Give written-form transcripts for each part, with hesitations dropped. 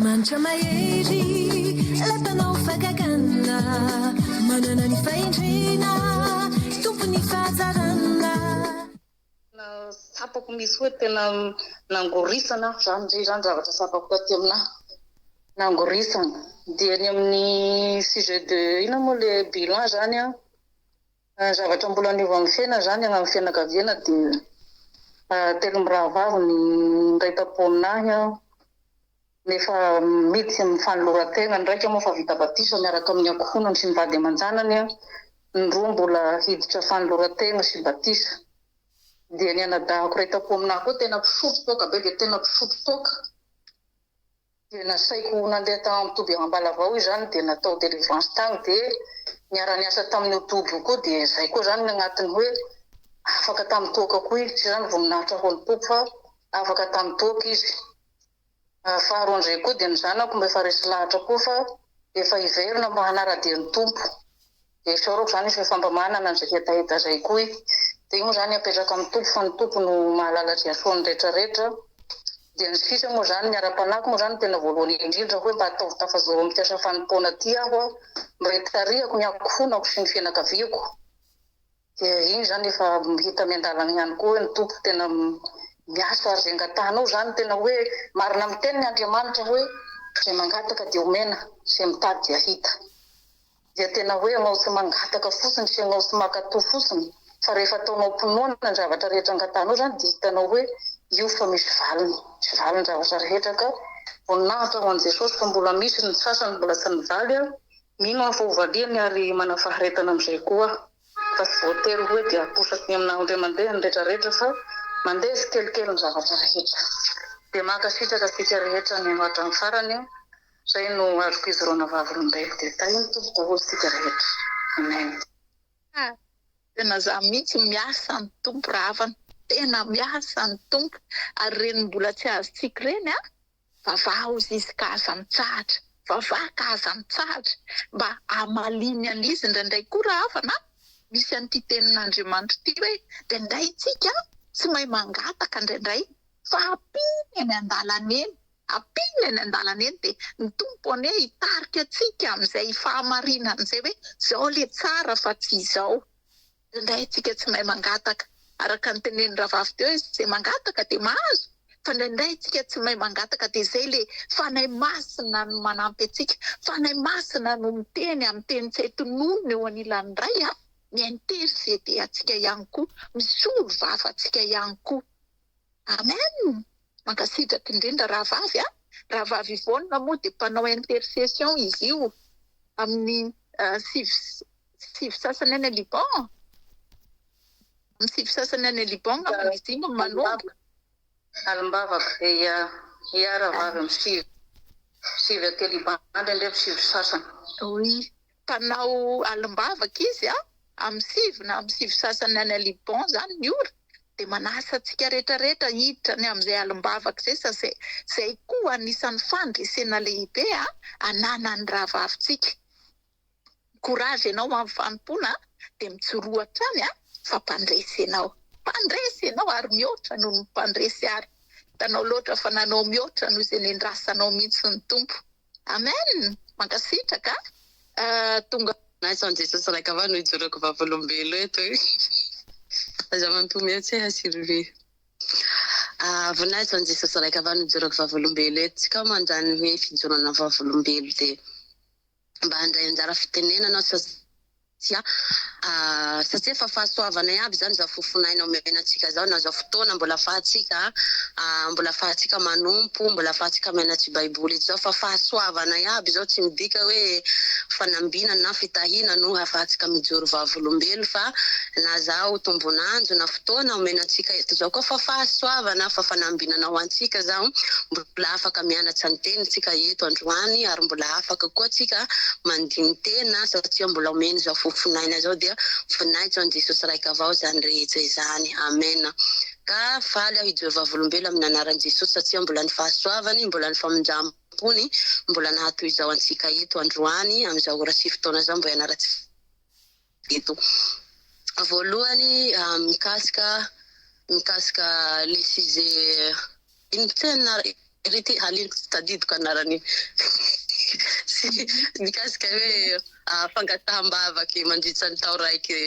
Andriamanitra mahery, Ilay mpanao fahagagana, manana ny fahendrena, Tompon'ny fahatsarana. Tena tsapako mihitsy hoe tena nangorisana aho zany ndry zany zavatra tsapako taty aminah. Nangorisana. Dia ny amin'ny sujet de inona moa le bilan zany an, zavatra mbola niova amin'ny fiainana zany amin'ny fianakaviana dia telo mirahavavy ny niray tampo aminahy an, nefa miditra amin'ny fanoloran-tena, ny raika moa efa vita batisa miaraka amin'ny ankohonany sy ny vady aman-janany an, ny roa mbola hiditra fanoloran-tena sy batisa. Dia ny anadahiko iray tampo aminahy koa tena mpisotro toaka be dia tena mpisotro toaka. Dia nasaiko nandeha tao amin'ny toby Ambalavao izy izany dia natao délivrance tany dia niara-niasa tamin'io toby io koa dia izay koa izany ny agnatiny hoe afaka tamin'ny toaka koa izy, izay izany voninahitra ho an'ny Tompo fa afaka tamin'ny toaka izy. Faharoa amin'izay koa dia ny zanako mba efa resy lahatra koa fa efa hiverina mba hanara-dia ny Tompo. Dia isaorako izany izy fa efa mba manana an'izay hetaheta izay koa e. Dia io moa izany apetraka amin'ny Tompo fa ny Tompo no mahalala izay hasoany rehetra rehetra. Dia ny sisa moa izany, ny ara-panahiko moa izany no tena voalohany indrindra hoe mba ataovy tafajoro amin'ity asa fanompoana ity aho mba hitarihako ny ankohonako sy ny fianakaviako. Dia iny izany efa hita miandalana ihany koa hoe ny Tompo tena miasa ary izay angatahanao izany tena hoe marina amin'ny teniny Andriamanitra hoe izay mangataka dia omena, izay mitady dia hita. Dia tena hoe ianao tsy mangataka fotsiny sy ianao tsy mankatò fotsiny fa rehefa ataonao am-pinoana ny zavatra rehetra angatahanao izany dia hitanao hoe io fa misy valiny, misy valiny ny zavatra rehetra ka voninahitra ho an'i Jesosy fa mbola misy ny sasany mbola tsy nivaly an, mino aho fa ho valiany ary manana faharetana amin'izay koa aho fa tsy voatery hoe dia aposaky ny aminà indray mandeha ny retraretra fa mandeha tsikelikely ny zavatra rehetra. Dia mankasitraka antsika rehetra nihaino hatramin'ny farany an. Zay no azoko ijoroana vavolombelo dia tahin'ny Tompo daholo isika rehetra. Amen. Tena za mihitsy miasa ny Tompo rahavana, tena miasa ny Tompo ary ireny mbola tsy azontsika ireny an, vavaha ozy izy ka aza mitsahatra, vavaha ka aza mitsahatra mba hamaliany an'izy indraindray koa rahavana an, misy an'ity tenin'Andriamanitra ity hoe indraindray tsika tsy mahay mangataka indraindray fa ampiany eny andalana eny Ampiana eny an-dalana eny dia ny Tompo anie hitarika antsika amin'izay fahamarinana izay hoe izao ilay tsara fa tsy izao. Indraindray isika tsy mahay mangataka. Araka ny tenenin'ny rahavavy teo hoe izay mangataka dia mahazo fa indraindray isika tsy mahay mangataka dia izay ilay Fanahy Masina no manampy antsika. Fanahy Masina no miteny amin'ny teny tsy hay tononina eo anilan'ny Ray, mi-interceder antsika ihany koa, misolo vava antsika ihany koa. Amen! Mankasitraka indrindra rahavavy a! Rahavavy Yvonne moa dia mpanao intercession izy io amin'ny sivy sivy sasany any Liban? Amin'ny sivy sasany any Liban angambany izy iny no manomboka. Alim-bavaka, ia, ia rahavavy amin'ny sivy, sivy aty Liban indraindray amin'ny sivy sasany. Oui, mpanao alim-bavaka izy a, amin'ny sivy na amin'ny sivy sasany any Liban izany ny ora, dia manasa antsika rehetra rehetra hiditra any amin'izay alim-bavaka izay sa izay izay koa anisan'ny fandresena lehibe a ananan'ny rahavavintsika. Courage ianao amin'ny fanompoana dia mijoroa hatrany a fa mpandresy ianao. Mpandresy ianao ary mihoatra noho ny mpandresy ary hitanao loatra fa nanao mihoatra noho izay nendrasanao mihitsy ny Tompo. Amen! Mankasitraka a! Tonga. Nice one Jesosy Raikava no ijoroako vavolombelo eto e. Aza mampihomehy antsika Sylvie. Voninahitra ho an'i Jesosy Raikava no ijoroako vavolombelo eto. Tsika mandany hoe fijoroana vavolombelo dia mba handray anjara fitenenana aho satria satria efa fahasoavana iaby zany zao fofon'aina omena antsika zao na zao fotoana mbola afahantsika mbola afahantsika manompo mbola afahantsika mianatry baiboly eto zao fa fahasoavana iaby zao tsy midika hoe fanambinana na fitahiana no afahantsika mijoro vavolombelo fa na zao tombon'andro na fotoana omena antsika eto zao koa fa fahasoavana fa fanambinana ho antsika zao mbola afaka mianatra ny teny tsika eto androany ary mbola afaka koa tsika mandini-tena satria mbola omeny izao fofon'aina izao dia voninahitra ho an'i Jesosy raika avao izany rehetra izany. Amen. Ka faly aho hijoro vavolombelo amin'ny anaran'i Jesosy satria mbola ny fahasoavany, mbola ny famindram-pony, mbola nahatoy izao antsika eto androany amin'izao ora sy fotoana izao mbo hianarantsika eto. Voalohany mikasika mikasika le sujet ino tena. Ry ty haliniko tsy tadidiko anarany sy mikasika hoe fangataham-bavaky mandritra ny tao raiky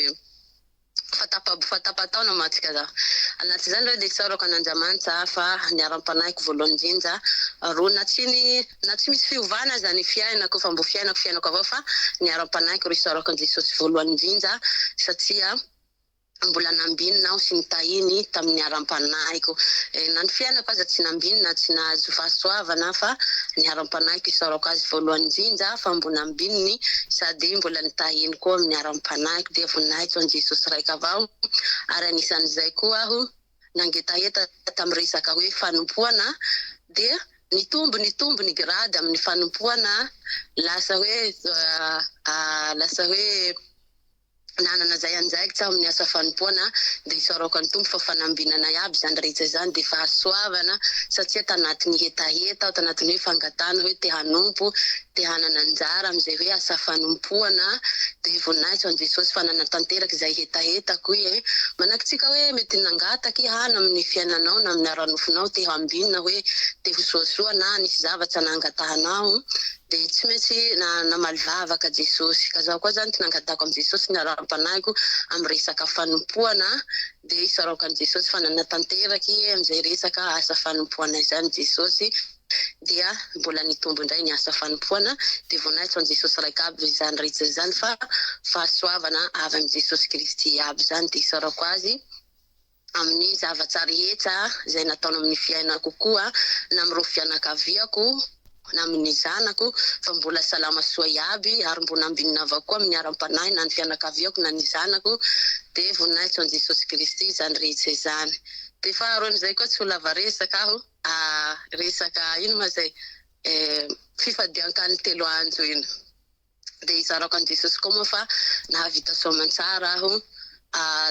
fa tapa fa tapa-taona mantsy ka za. Anaty izany aloha dia isaorako an'Andriamanitra fa niharam-panahiko voalohany indrindra ro na tsy ny na tsy misy fiovana aza ny fiainako fa mbo fiainako fiainako avao fa niharam-panahiko ro isaorako an'i Jesosy voalohany indrindra satria mbola nambinina aho sy nitahiny tamin'ny haram-panahiko. Na ny fiainako aza tsy nambinina, tsy nahazo fahasoavana fa ny haram-panahiko isaorako azy voalohany indrindra fa mbo nambininy sady mbola nitahiny koa amin'ny haram-panahiko dia voninahitro an'i Jesosy raika avao ary anisan'izay koa aho nangetaheta tamin'ny resaka hoe fanompoana dia nitombo nitombo ny grade amin'ny fanompoana lasa hoe lasa hoe nanana izay andraikitra amin'ny asa fanompoana dia isaorako an'i Tompo fa fanambinana iaby izany rehetra izany dia fahasoavana satria tanatin'ny hetaheta aho, tanatin'ny hoe fangatahana hoe te hanompo, te hanana anjara amin'izay hoe asa fanompoana dia voninahitra ho an'i Jesosy fa nanatanteraka izay hetahetako i e. Manakintsika hoe mety nangataka i hana amin'ny fiainanao na amin'ny ara-nofonao te hambinina hoe te ho soasoa na nisy zavatra nangatahanao Dia tsy maintsy namaly vavaka Jesosy. Ka zaho koa zany nangatahako amin'i Jesosy ny aram-panahiko amin'ny resaka fanompoana, dia isaorako an'i Jesosy fa nanatanteraky amin'izay resaka asa fanompoana izany Jesosy, dia mbola nitombo indray ny asa fanompoana, dia voninahitra ho an'i Jesosy raika aby izany rehetra izany fa fahasoavana avy amin'i Jesosy Kristy aby izany, dia isaorako Azy. amin'ny zavatra rehetra izay nataony amin'ny fiainako koa na amin'ireo fianakaviako na amin'ny zanako fa mbola salama soa iaby ary mbo nambinina avokoa amin'ny aram-panahy na ny fianakaviako na ny zanako dia voninahitra ho an'i Jesosy Kristy izany rehetra izany. Dia faharoan'izay koa tsy ho lava resaka aho resaka ino ma izay fifadian-kany telo andro iny. Dia hizarako an'i Jesosy koa moa fa nahavita soamantsara aho.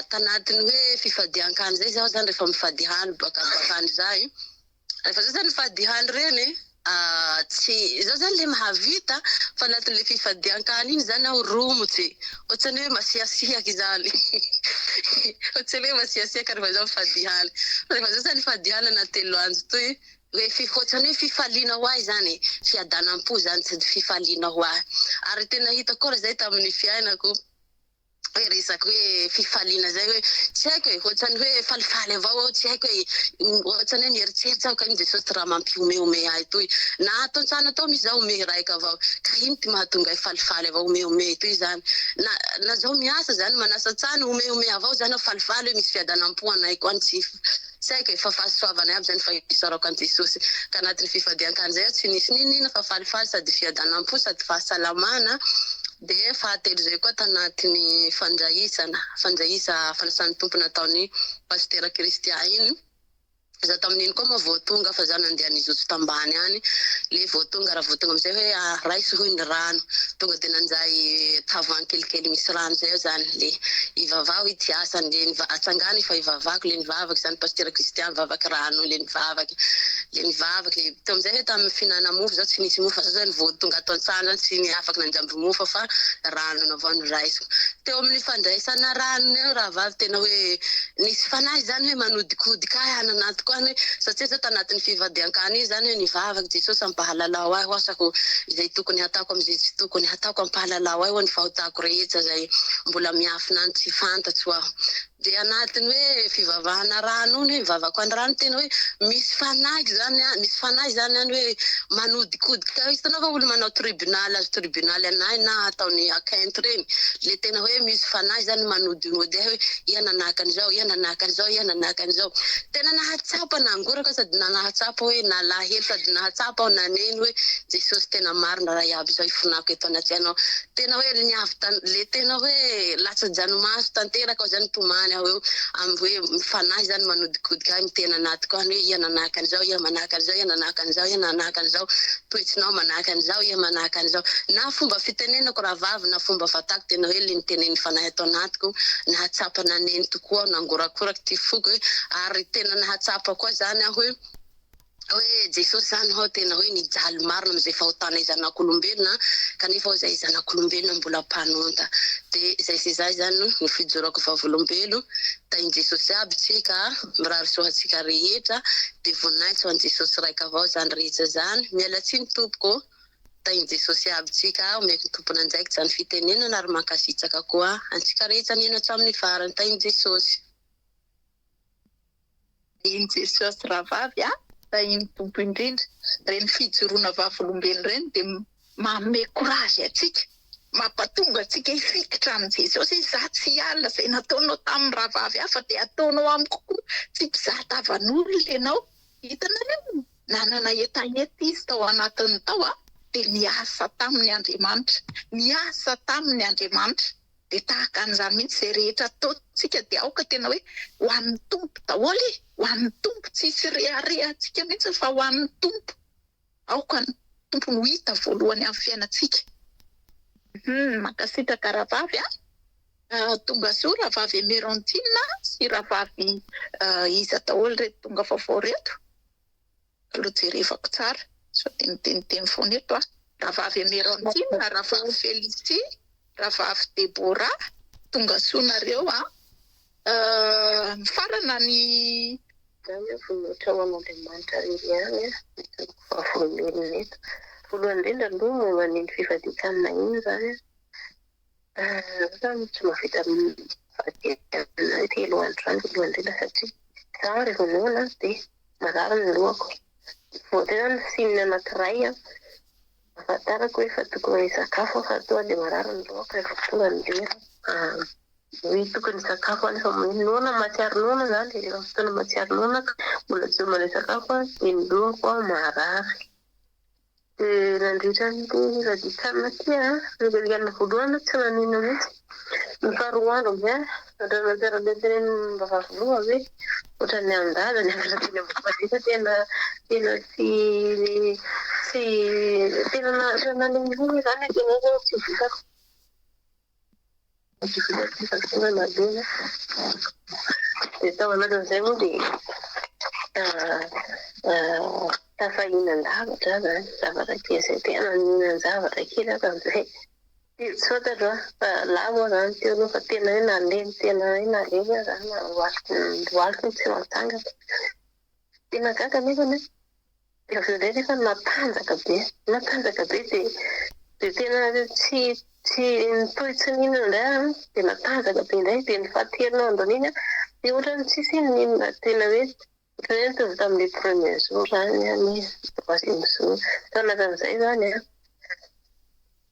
Tanatin'ny hoe fifadian-kany zay zaho zany rehefa mifady hany baka bakany zay. Rehefa zao zany mifady hany reny tsy zaho zany le mahavita fa anatin'le fifadian-kany iny zany aho romotsy. Ohatran'ny hoe masiasiaky zany. Ohatran'ny hoe masiasiaka rehefa zaho mifady hany. Rehefa zaho zany mifady hany anaty telo andro toy Hoe ohatran'ny hoe fifaliana ho ahy izany e, fiadanam-po izany sady fifaliana ho ahy. Ary tena hitako koa raha izay tamin'ny fiainako hoe resaka hoe fifaliana izay hoe tsy haiko e, ohatran'ny hoe falifaly avao aho, tsy haiko e, ohatran'ny hoe mieritreritra aho ka ino Jesosy ty raha mampihomehomehy ahy toy. Na ato an-trano ato misy zaho homehy raika avao, ka ino ty mahatonga ahy falifaly avao homehomehy toy izany. Na na zaho miasa izany manasa trano homehomehy avao izany aho falifaly hoe misy fiadanam-po anahy koa any tsy Tsy haiko e, fa fahasoavana iaby zany fa isaorako an'i Jesosy. Ka anatin'ny fifadian-kany zay aho tsy nisy n'inon'inona fa falifaly sady fiadanam-po sady fahasalamana, dia fahatelo zay koa tanatin'ny fandraisana, fandraisa fanasan'ny Tompo nataon'i Pasitera Christian iny, za tamin'iny koa moa vao tonga fa za nandeha nizotso tambany any, le vao tonga raha vao tonga amizay hoe raiso hoy ny rano, tonga dia nanjay tavoahangy kelikely misy rano zay aho zany, le ivavaho ity asany le niva atsangano io fa ivavako le nivavaka zany pasitera Christian nivavaky rano le nivavaky le nivavaky le teo amizay hoe tamin'ny fihinana mofo zaho tsy nisy mofo fa zaho zany vao tonga ato an-trano zany tsy afaky nandramby mofo fa rano avao no raisiko teo amin'ny fandraisana rano eo rahavavy tena hoe nisy fanahy zany hoe manodikodika ahy any anatiko any hoe satria zaho tanatin'ny fivadian-kany iny zany hoe nivavaky Jesosy ampahalalao ahy ho asako izay tokony hataoko amin'izay tsy tokony hataoko ampahalalao ahy ho ny fahotako rehetra izay mbola miafina any tsy fantatro aho dia anatin'ny hoe fivavahana rano iny hoe mivavaka any rano tena hoe misy fanahy zany any misy fanahy zany any hoe manodikodika hitanao va olo manao tribunal azo tribunal anahy na ataony akainty reny le tena hoe misy fanahy zany manodinody ahy hoe iha nanahaka an'izao iha nanahaka an'izao iha nanahaka an'izao tena nahatsapa nangoraka sady nahatsapa hoe nalahelo sady nahatsapa aho naneno hoe Jesosy tena marina raha iaby izao ifonako eto anatrehanao tena hoe niavy tan le tena hoe latsa-dranomaso tanteraka aho zany tomany aho eo amin'ny hoe fanahy zany manodikodika ahy miteny anatiko any hoe iha nanahaka an'izao iha manahaka an'izao iha nanahaka an'izao iha nanahaka an'izao toetsinao manahaka an'izao iha manahaka an'izao na fomba fitenenako rahavavy na fomba fatako tena hoe le nitenen'ny fanahy ato anatiko nahatsapa naneno tokoa aho nangorakoraky ty foko hoe ary tena nahatsapa koa zany aho hoe. Hoe Jesosy zany hao tena hoe nijaly marina amin'izay fahotanay zanak'olombelona kanefa hao zahay zanak'olombelona mbola mpanonta. De zay sy zay zany no fijoroako vavolombelo. Tahin'i Jesosy aby tsika, mirary soa antsika rehetra, de voninahitsy ho an'i Jesosy raika avao zany rehetra zany. Miala tsiny tompoko ô. Tahin'i Jesosy aby tsika, omeko ny tompon'andraikitra ny fitenenana ary mankasitraka koa antsika rehetra nihaino hatramin'ny farany. Tahin'i Jesosy. Tahin'i Jesosy rahavavy a! Tahin'ny Tompo indrindra. Ireny fijoroana vavolombelona ireny dia manome courage antsika, mampatonga antsika hifikitra amin'i Jesosy hoe izaho tsy hiala, izay nataonao tamin'ny rahavavy hafa dia hataonao amiko koa, tsy mpizaha tavan'olona ianao. Hitanareo? Nanana hetaheta izy tao anatiny tao dia niasa taminy Andriamanitra, niasa taminy Andriamanitra. Dia tahaka an'izany mihitsy izay rehetra ataontsika dia aoka tena hoe ho an'ny Tompo daholo e! Ho an'ny Tompo, tsy hisy reharehantsika mihitsy fa ho an'ny Tompo. Aoka ny Tompo no hita voalohany amin'ny fiainantsika. Hum, mankasitraka rahavavy a! Tonga soa rahavavy Emerantine sy rahavavy iza daholo ireto tonga vaovao ireto? Aleo jerevako tsara sao dia miteniteny foana eto aho. Rahavavy Emerantine, Rahavavy Felicie, Rahavavy Deborah, tonga soa nareo an. Mifarana ny. Izany an, voninahitra ho an'Andriamanitra irery ihany an, ny toloko vavolombelona eto. Voalohany indrindra aloha momba an'iny fifadian-kanina iny izany an, za izany tsy mahavita mifady hanina telo andro izany voalohany indrindra satria za rehefa noana dia marary ny lohako. Voatery izany signe anankiray an, ahafantarako hoe efa tokony hisakafo aho fa tonga dia marary ny lohako rehefa tonga ny lera hoe tokony hisakafo aho nefa noana, mahatsiaro noana izany dia rehefa fotoana mahatsiaro noana mbola tsy homana hisakafo aho dia ny lohako marary. Dia nandritra an'ity fivadian-kanina ity an, ny fivadian-kanina voalohany aloha tsy naninona mihitsy. Ny faharoa andro amin'izay an, ohatran'ny mahatsiaro an'ilay tenenin'ny vavy loha hoe ohatran'ny handaza ny andro teny ambony fa tena tena tsy tsy tena nalemy loha izany tena hoe tsy vitako. Dia tao anatin'izay moa dia tafahinan-javatra aho izany, zavatra kely izay tena nihinan-javatra kely aho tamin'izay. Dia tsy fantatro an, fa lavo aho izany teo aloha fa tena hoe nalemy, tena hoe nalemy aho izany, lohaliko tsy natsangana. Tena gaga anefa hoe dia avy eo indray nefa natanjaka be, natanjaka be dia dia tena tsy tsy nitohy tsy nihinana indray aho an, dia natanjaka be indray, dia ny fahatelo andron'iny an, dia ohatran'ny tsisy n'inona n'inona, tena hoe ohatran'ny hoe nitovy tamin'ilay premier jour izany ny troisième jour. Tao anatin'izay izany an,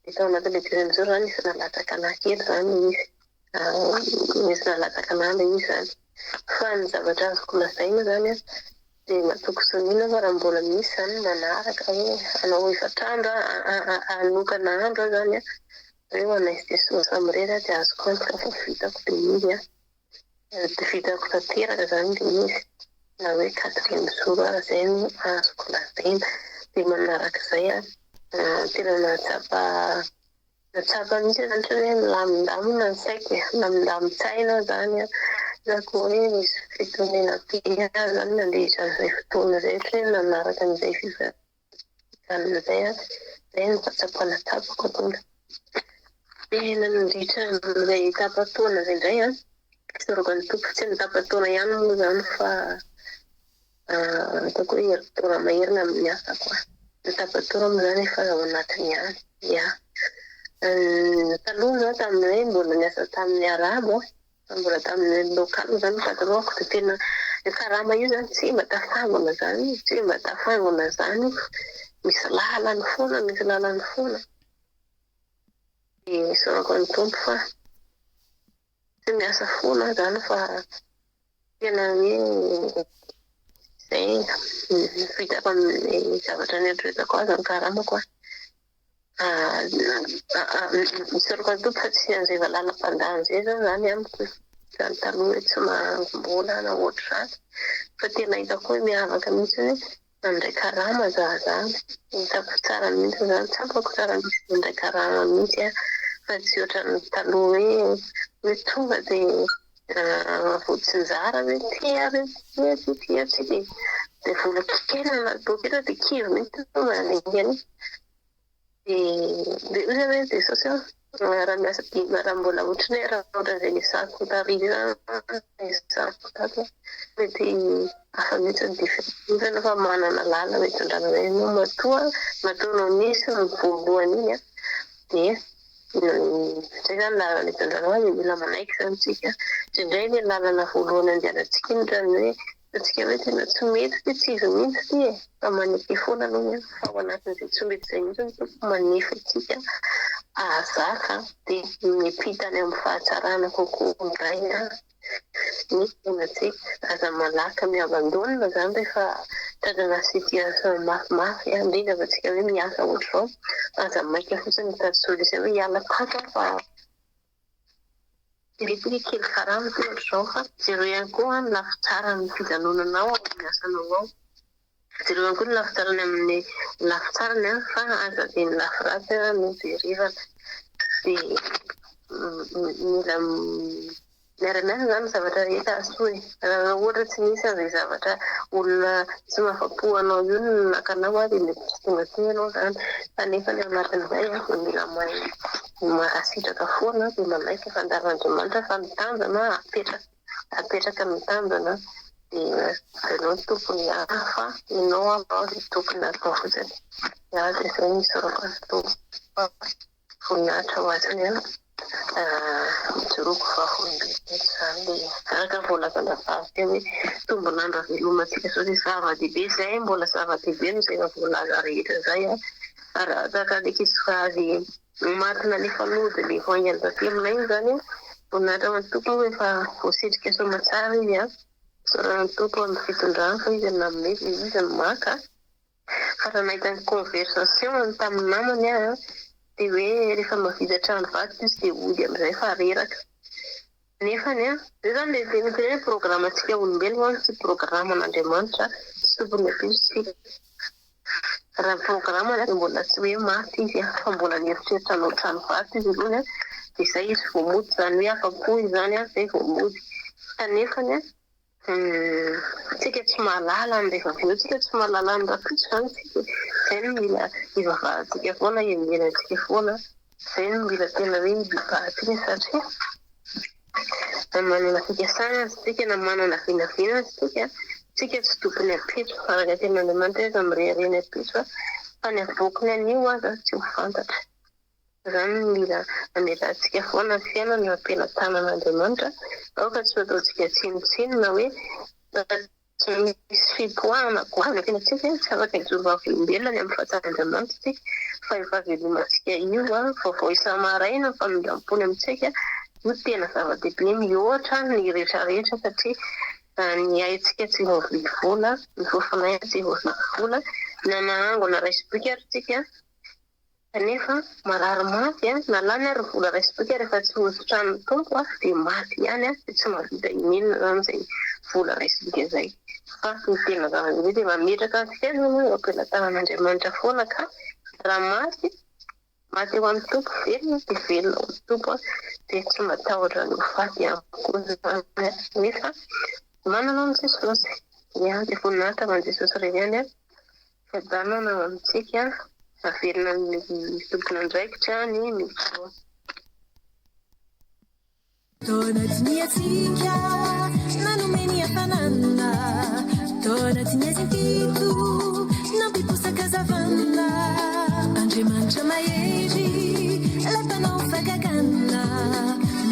dia tao anatin'ilay deuxième jour izany nisy nalatsaka an'ahy kely izany izy. Nisy nalatsaka an'ahy ilay izy izany. Fa ny zavatra azoko lazaina izany an, dia matoky sy mino aho fa raha mbola misy izany ny manaraka hoe hanao efatr'andro aho, hanokana andro aho izany an, hoe ho an'i Jesosy samirery aho dia azoko antoka fa vitako ilay izy an. Dia vitako tanteraka izany ilay izy. Na hoe quatrième jour ary izay no azoko lazaina. Dia manarak'izay an, tena nahatsapa Nahatsapa mihitsy aho zany hoe milamindamina ny saiko e, milamindamin-tsaina aho zany an, hitako hoe misy fitoniana be aho zany nandritra an'izay fotoana izay, ohatra hoe nanaraka an'izay fivavahana izay aho, izay no fahatsapana tsapako aloha. Dia nandritra an'izay tapa-taona izay indray an, isaorako ny Tompo, tsy ny tapa-taona ihany moa izany fa Ataoko hoe herintaona mahery ny amin'ny asako an. Ny tapa-taona moa izany efa ao anatiny ihany. Ya. Taloha izaho tamin'ny hoe mbola niasa tamin'ny arabo an, mbola tamin'ny local izany ny patron-ko dia tena io karama io izany tsy mba tafangona izany, tsy mba tafangona izany, misy lalany foana, misy lalany foana. Dia isaorako an'ny Tompo fa tsy miasa foana aho izany fa tena hoe izay vitako amin'ny zavatra nieritreretako azy ny karamako an. Isaorako ny Tompo fa tsy an'izay valalam-pandany izay zao izany amiko e. Izany taloha hoe tsy mahangom-bola na ohatr'izany fa tena hitako hoe miavaka mihitsy hoe nandray karama za zany. Hitako tsara mihitsy izany, tsapako tsara mihitsy nandray karama mihitsy aho fa tsy ohatran'ny taloha hoe hoe tonga dia. Voatsinjara hoe ty ary ty ty ty ty dia dia vola kely anaty poketra dia kivy mihitsy tonga nandinika an'iny. Dia dia hoy aho hoe Jesosy ô, raha miasa raha mbola ohatran'ny hoe raha ohatran'izay nisako tary izany nisako tato mety hafa mihitsy ny différence. Ianao fa manana lalana hitondrana anay ianao matoa nataonao nisy ny voalohany iny an, dia Izay izany lalana itondranao azy, mila manaiky izany isika. Indraindray ilay lalana voalohany andehanantsika iny ohatran'ny hoe hitantsika hoe tena tsy mety ity, tsy izy mihitsy ity e! Fa maneke foana aloha ny fa ao anatin'izay tsy mety izay mihitsy ny Tompo manefy antsika hahazaka dia miampita any amin'ny fahatsarana kokoa indray ny fiainantsika. Aza malaky mi-abandonne izany rehefa tratrana situation mafimafy, indrindra fa antsika hoe miasa ohatr'izao, aza maika fotsiny mitady solution hoe hiala tato aho fa mety hoe kely karama ity ohatr'izao fa jereo ihany koa ny lafy tsaran'ny fijanonanao ao amin'ny asanao ao. Jereo ihany koa ny lafy tsarany amin'ny lafy tsarany an, fa aza dia ny lafy ratsy no jerevana. Dia mila miara-miasa izany ny zavatra rehetra hahasoa e. Raha ohatra tsy nisy an'izay zavatra olona tsy mahafa-po anao io no naka anao an, dia mety tsy tonga aty ianao izany. Fa nefa ny ao anatin'izay an, dia mila mahay mankasitraka foana dia manaiky ny fandaharan'Andriamanitra fa ny tanjona apetraka. Apetraka ny tanjona dia ianao no tompony fa ianao avao no tompony atao fotsiny. Dia izay no isaorako ny Tompo fa voninahitra ho azy anie. Ijoroako vavolombelona eto izany dia araka ny voalazan-dravavy teo hoe tombon'andro havelomantsika izao dia zava-dehibe izay, mbola zava-dehibe noho izay efa voalaza rehetra izay. Ary araka ny ankizivavy maty nalefa nody ilay vao haingana taty aminay iny izany an, voninahitra ho an'ny Tompo moa efa voasitrika soamatsara izy an, isaorana ny Tompo amin'ny fitondrany fa izy no nanome dia izy no maka, fa raha nahita ny conversation-ny tamin'ny namany aho an, dia hoe rehefa mahavita trano vato izy dia hody amin'izay fa reraka, nefany an, izay izany ilay teniko hoe programme-ntsika olombelona hono tsy programme-n'Andriamanitra, tsy tompony akory isika. Raha ny programa dia mbola tsy hoe maty izy fa mbola nieritreritra hanao trano vato izy aloha dia izay izy vao mody, izany hoe afa-po izany izay vao mody. Kanefany tsika tsy mahalala ny rehefa avy eo, tsika tsy mahalala ny rahampitso izany tsika e. Izay no mila ivavahantsika foana, iangerantsika foana, izay no mila tena hoe ibebahantsika satria na manana fikasana aza isika na manana vinavina aza isika, isika tsy tompon'ny ampitso, araka ny tenin'Andriamanitra hoe aza mirehareha ny ampitso fa ny avoakiny anio aza tsy ho fantatra. Izany no mila ametrahantsika foana ny fiainana eo am-pelatanan'Andriamanitra, aoka tsy ho ataontsika tsinontsinona hoe Tsy misy fipoahana goavana tena tsika, tsy afaka hijoro vavolombelona ny amin'ny fahatsaran'Andriamanitra isika, fa io fahavelomantsika io, vaovao isa-maraina ny famindram-pony amintsika, io tena zava-dehibe mihoatra ny rehetra rehetra satria ny aintsika tsy voavidy vola, ny fofon'aina tsy voavidy vola, na nahangona raisim-pika ary isika Kanefa marary mafy an, na lany ary ny vola raisim-pika rehefa tsy hositran'ny Tompo an, dia maty ihany an, dia tsy mahavita inenina izany izay vola raisim-pika izay. Fa ny tena zava-dehibe dia mametraka ny fiainana eo am-pelatanan'Andriamanitra foana ka raha maty, maty ho an'ny Tompo, velona dia velona ho an'ny Tompo an, dia tsy matahotra ny ho faty ihany koa izany an, nefa manana an'i Jesosy. Ny ahy dia voninahitra ho an'i Jesosy irery ihany an. Fiadanana ho amintsika, averina amin'ny tompon'andraikitra ny micro. Taona dinihantsika nanome ny hafanana, taona diniazim-pito nampiposaka hazavana. Andriamanitra mahery, ilay mpanao fahagagana,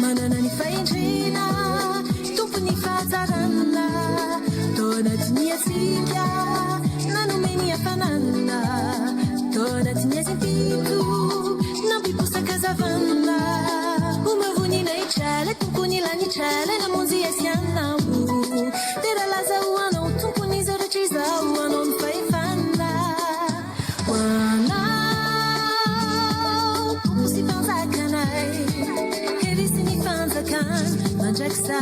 manana ny fahendrena, tompon'ny fahatsarana. Taona dinihantsika nanome ny hafanana, taona diniazim-pito nampiposaka hazavana. Omeo voninahitra ilay Tompon'ny lanitra, ilay namonjy ahy sy anao. Dera laza ho anao Tompon'izao rehetra izao, ho anao ny fahefana. Ho anao Tompo sy Mpanjakanay, hery sy ny fanjakana mandrakizay.